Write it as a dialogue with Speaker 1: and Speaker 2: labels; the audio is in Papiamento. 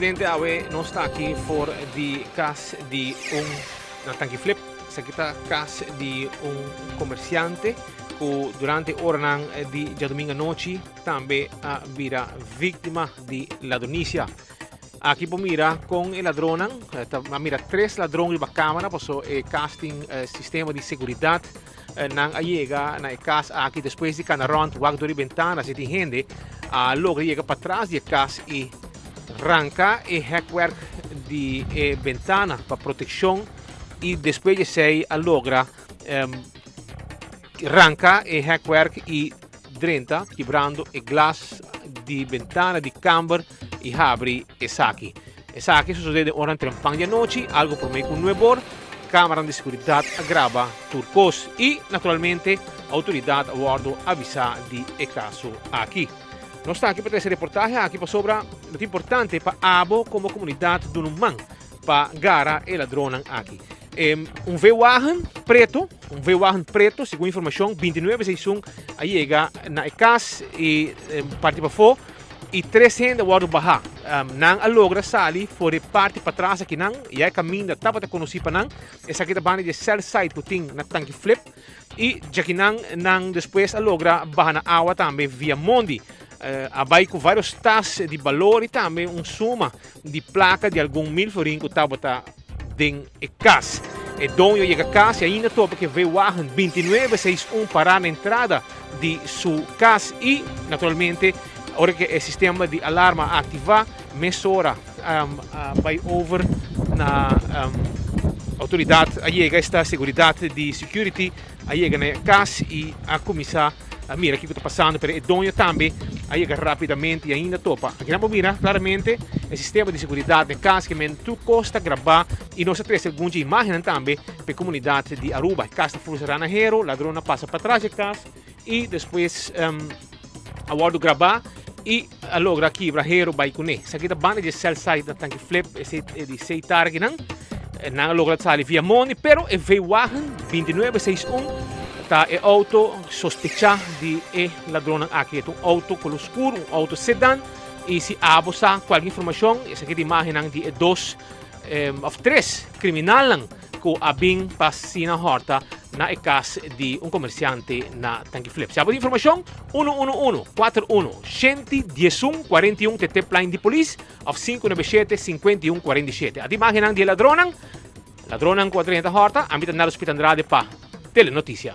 Speaker 1: Televidente, awe nos ta aki for di cas di un na Tanki Flip. Esaki ta cas di un comerciante cu durante oranan di djadomingo anochi tambe a bira víctima di ladronicia. Aki por mira con e ladronnan, ta a mira tres ladron riba camera paso e cas tin sistema di seguridad. Nan a yega na e cas aki despues di cana rond wak door di bentana si tin hende a logra yega patras di e cas y ranca e hekwerk di e bentana pa proteccion y despues di esey a logra ranca e hekwerk y drenta kibrando e glas di bentana di kamber y habri esaki. Esaki a sosode den oranan trempan di anochi, algo prome cu nuebor. Cameranan di seguridad a graba tur cos y naturalmente autoridad a wordo avisa di e caso aki. Nos ta aki pa trece reportahe aki pasobra lo ta importante pa abo como comunidad duna un man pa gara e ladronnan aki. Un V-wagen preto, un V-wagen preto, segun informacion, 29 seisun a yega na e cas y parti pafó y tres hende a wordo baha. Nan a logra sali for e parti patras akinan, ya e caminda tabata conoci pa nan. Esaki ta banda di e cell site cu tin na Tanki Flip y djakinan nan despues a logra baha na awa tambe via mondi. A bay cu varios tas di balor y tambe un suma di placa di algun mil florin cu tabata den e cas. E doño yega cas y ainda topa cu e V-wagen 29 61 para na entrada di su cas y naturalmente ora cu e sistema di alarma a activa mesora a bay over na autoridad a yega esta seguridad di security a yega na e cas y a cuminsa a mira kico ta pasando pero e doño tambe a yega rapidamente y ainda topa. Aki nan por mira claramente e sistema di seguridad den cas ke men tur cos ta graba y nos a trece algun dje imagennan tambe pa e comunidad di Aruba. E cas ta full cera na hero, ladron a pasa patras dje cas y despues a wordo graba y a logra kibra hero bay cune. Esaki ta banda dje cell site na Tanki Flip, esey di Seitar akinan. Nan a logra sali via mondi, pero e V-wagen 2961 ta e auto sospecha di e ladronnan aki. E ta un auto color scur, un auto sedan y si abo sa cualkier informacion, esaki ta imagennan di e dos of tres criminalnan cu a bin pa asina horta na e cas di un comerciante na Tanki Flip. Si abo tin informacion, uno uno uno, cuater uno, shenti diesun, cuarenta i un te tipline di polis of sinku nuebe shete, sinkuenta i un, kuarenta i shete. Ata imagennan di e ladronnan, ladronnan ku a drenta horta, ami ta Nalo Spit Andrade pa Telenoticia.